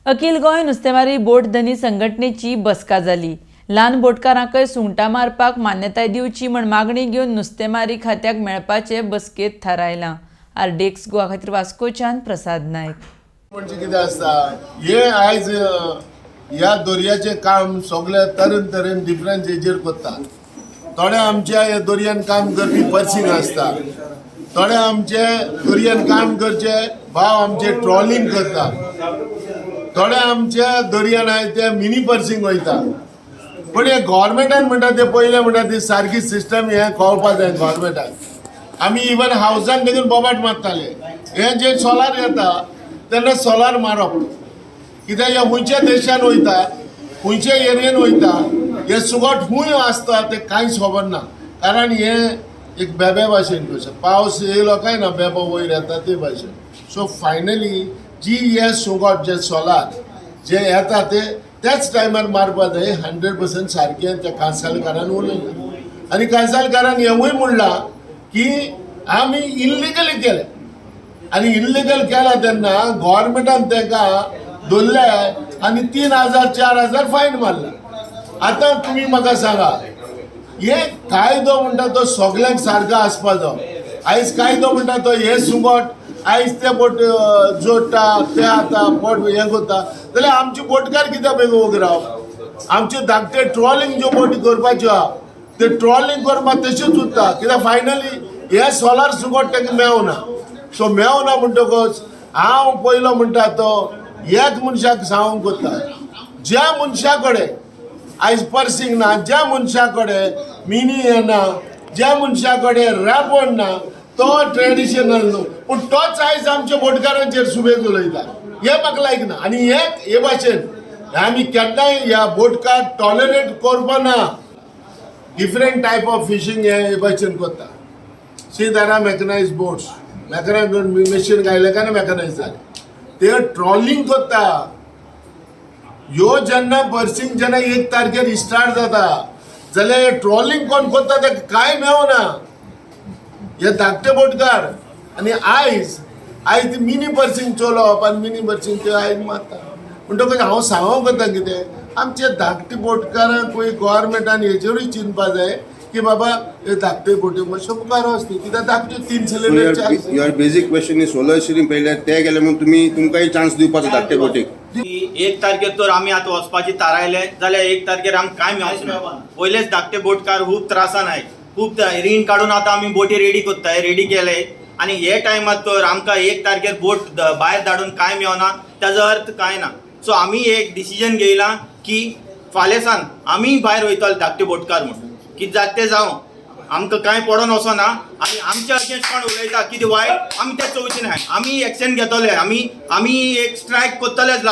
अखिल गोंय नुस्तेमारी बोट धनी संघटनेची बसका जाली. ल्हान बोटकारांकय सुंगटां मारपाक मान्यताय दिवची म्हण मागणी घेवन नुस्तेमारी खात्याक मेळपाचे बसकेत थारायलां. आरडीएक्स गोवा खातीर वास्कोच्यान प्रसाद नायक. म्हणजे कितें आसता हे, आयज ह्या दर्याचें काम सगळे तरेन तरेन डिफरंट हेजेर करता. थोडे आमच्या ह्या दर्यान काम करपी पर्सींग आसता, थोडे आमचे दर्यान काम करचे भाव आमचे ट्रॉलिंग करता, थोडे आमच्या दर्यान आहाय ते मिनी पर्सींग वयता. पण हे गव्हर्मेंटान म्हणटा ते पयलें म्हणटा ती सारकी सिस्टम हें कळपा जाय गव्हर्मेंटाक. आमी इवन हावसान देखून बोबाट मारताले. हे जे सोलार येता तेन्ना सोलार मारप कित्याक, हे खंयच्या देशान वयता, खंयच्या एरियेन वयता, हे सुगट खूंय आसता ते कांयच खबर ना. कारण हे एक बेबे भाशेन कशें पावस येयलो काय ना बेबो वयर येता ते भाशेन. सो फायनली जी हे सुंगट जे सोलार जे येता ते त्याच टायमार मारपा जाय 100% सारकें. त्या कांसालकारान उलयलां आनी कांसालकारान हेंवूय म्हणलां की आमी इल्लिगली केलें आनी इल्लिगल केला तेन्ना गव्हर्मेंटान तांकां धरले आनी 3000 4000 फायन मारला. आतां तुमी म्हाका सांगा, हे कायदो म्हणटा तो सगल्यांक सारको आसपा जाय. आयज कायदो म्हणटा तो हे सुंगट आयज ते बोट जोडटा ते आतां बोट हें करता जाल्यार आमचे बोटकार कित्याक बेगीन वगीर राव? आमचे धाकटे ट्रॉलिंग ज्यो बोटी करपाच्यो आहा ते ट्रॉलिंग करपाक तशेंच उरता, कित्याक फायनली हे सोलार सुंगट तांकां मेवना. सो मेवना म्हणटकच हांव पयलो म्हणटा तो एक मनशाक सांगूंक कोत्ता, ज्या मनशा कडेन आयज पर्सिंग ना, ज्या मनशा कडेन मिनी येना, ज्या मनशा कडेन रापण ना, तो ट्रेडिशनल न्हू, पूण तोच आयज आमच्या बोटकारांचेर सुबेज उलयता, हें म्हाका लायक ना. आनी हे हे भाशेन आमी केन्नाय ह्या बोटकार टॉलरेट करपा ना. डिफरंट टायप ऑफ फिशींग हे हे भाशेन करता. See, there are mechanized boats, mechanise machine घायले काय मेकनायज जाले, ते ट्रॉलिंग करता. ह्यो जेन्ना पर्सिंग जेन्ना 1 तारखेर स्टार्ट जाता जाल्यार ट्रॉलिंग कोण करता ते कांय मेवना हे धाकटे बोटकार. आनी आयज आयज ती मिनी पर्सिंग चलोवप आनी मिनी पर्सिंग ते आयज मारता. म्हणटकच हांव सांगूंक वता कितें, आमचे धाकटे बोटकारांकूय गव्हर्मेंटान हेजेरूय चिंतपा जाय की बाबा हे धाकटे बोटी मातश्यो मुखार वचती, कित्याक धाकट्यो तीन cylinder. Your basic question is solar stream पयले ते गेले म्हणून तुमी तुमकांय चान्स दिवपाचो धाकटे बोटीक. की 1 तारखेर तर आमी आतां वचपाची थारायले जाल्यार 1 तारखेर आमकां कांय मेवचें ना. पयलेच धाकटे बोटकार खूब त्रासान आहाय. खूब रीण काडून आतां आमी बोटी रेडी कोत्ताय, रेडी केले आनी हे टायमार तर आमकां 1 तारखेर बोट भायर धाडून कांय मेवना, ताजो अर्थ कांय ना. सो आमी एक डिसिजन घेयलां की फाल्यां सान आमी भायर वयतले धाकटे बोटकार म्हूण. कितें जाता तें जावं, आमकां कांय पडोन वचना. आनी आमच्या अगेन्स्ट कोण उलयता कितें वायट, आमी तें चोवचे नाय. आमी एक्शन घेतले, आमी आमी एक स्ट्रायक करतलेच.